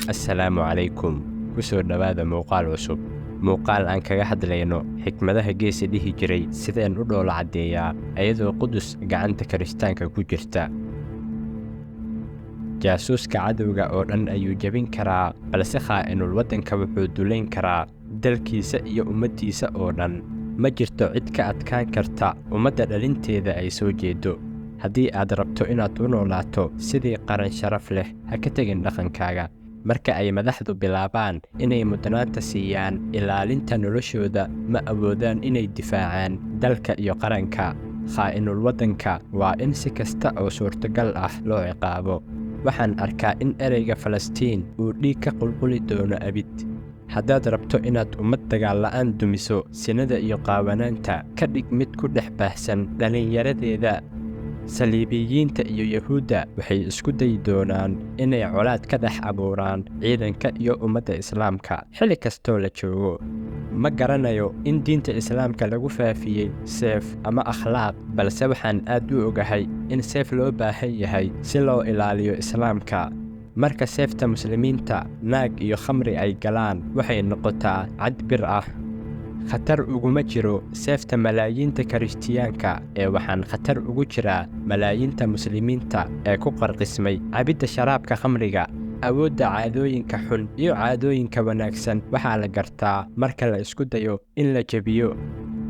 Assalaamu calaykum. Ku soo dhowaada muuqaal cusub, muuqaal aan kaga hadlayno xikmadaha geesi dhihi jiray sideen u dhoola caddeeyaa iyadoo Qudus gacanta Kiristaanka ku jirta. Jaasuuska cadowga oo dhan ayuu jebin karaa, balse khaa'inul waddanka wuxuu dulayn karaa dalkiisa iyo ummaddiisa oo dhan. Ma jirto cid ka adkaan karta ummadda dhalinteeda ay soo jeedo. Haddii aad rabto inaad u noolaato sidii qaran sharaf leh, ha ka tegin dhaqankaaga. Marka ay madaxdu bilaabaan inay mudnaanta siiyaan ilaalinta noloshooda, ma awoodaan inay difaacaan dalka iyo qaranka. Khaa'inul waddanka waa in si kasta oo suurtogal ah loo ciqaabo. Waxaan arkaa in ereyga Falastiin uu dhiig ka qulquli doono abid. Haddaad rabto inaad ummad dagaal la'aan dumiso, sinada iyo qaawanaanta ka dhig mid ku dhex baahsan dhallinyaradeeda. Saliibiyiinta iyo Yuhuudda waxay isku dayi doonaan inay colaad ka dhex abuuraan ciidanka iyo ummadda Islaamka xilli kastoo la joogo. Ma garanayo in diinta Islaamka lagu faafiyey seef ama akhlaaq, balse waxaan aad u ogahay in seef loo baahan yahay si loo ilaaliyo Islaamka. Marka seefta Muslimiinta naag iyo khamri ay galaan, waxay noqotaa cad bir ah. Khatar uguma jiro seefta malaayiinta Kiristaanka ee waxaan khatar ugu jiraa malaayiinta Muslimiinta ee ku qarqismay cabidda sharaabka khamriga. Awoodda caadooyinka xun iyo caadooyinka wanaagsan waxaa la gartaa marka la isku dayo in la jebiyo.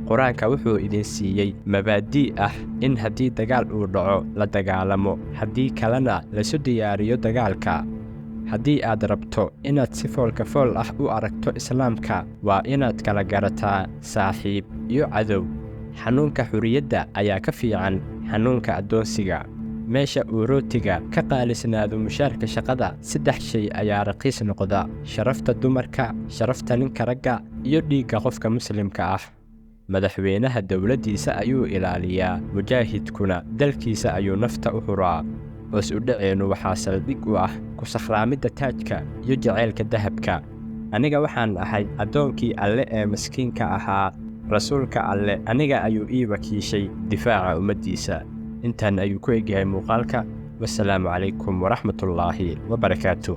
Qur-aanka wuxuu idin siiyey mabaadii ah in haddii dagaal uu dhaco la dagaalamo, haddii kalena lasu diyaariyo dagaalka. Haddii aad rabto inaad si foolka fool ah u aragto Islaamka, waa inaad kala garataa saaxiib iyo cadow. Xanuunka xurriyadda ayaa ka fiican xanuunka addoonsiga. Meesha uu rootiga ka qaalisnaado mushaarka shaqada, saddex shay ayaa raqiis noqda: sharafta dumarka, sharafta ninka ragga iyo dhiigga qofka Muslimka ah. Madaxweynaha dowladdiisa ayuu ilaaliyaa, mujaahidkuna dalkiisa ayuu nafta u huraa. Hoos u dhaceennu waxaa saldhig u ah ku sakhraamidda taajka iyo jacaylka dahabka. Aniga waxaan ahay addoonkii Alle ee miskiinka ahaa. Rasuulka Alle aniga ayuu ii wakiishay difaaca ummaddiisa. Intan ayuu ku egyahay muuqaalka. Wassalaamu calaykum waraxmatullaahi wabarakaatuh.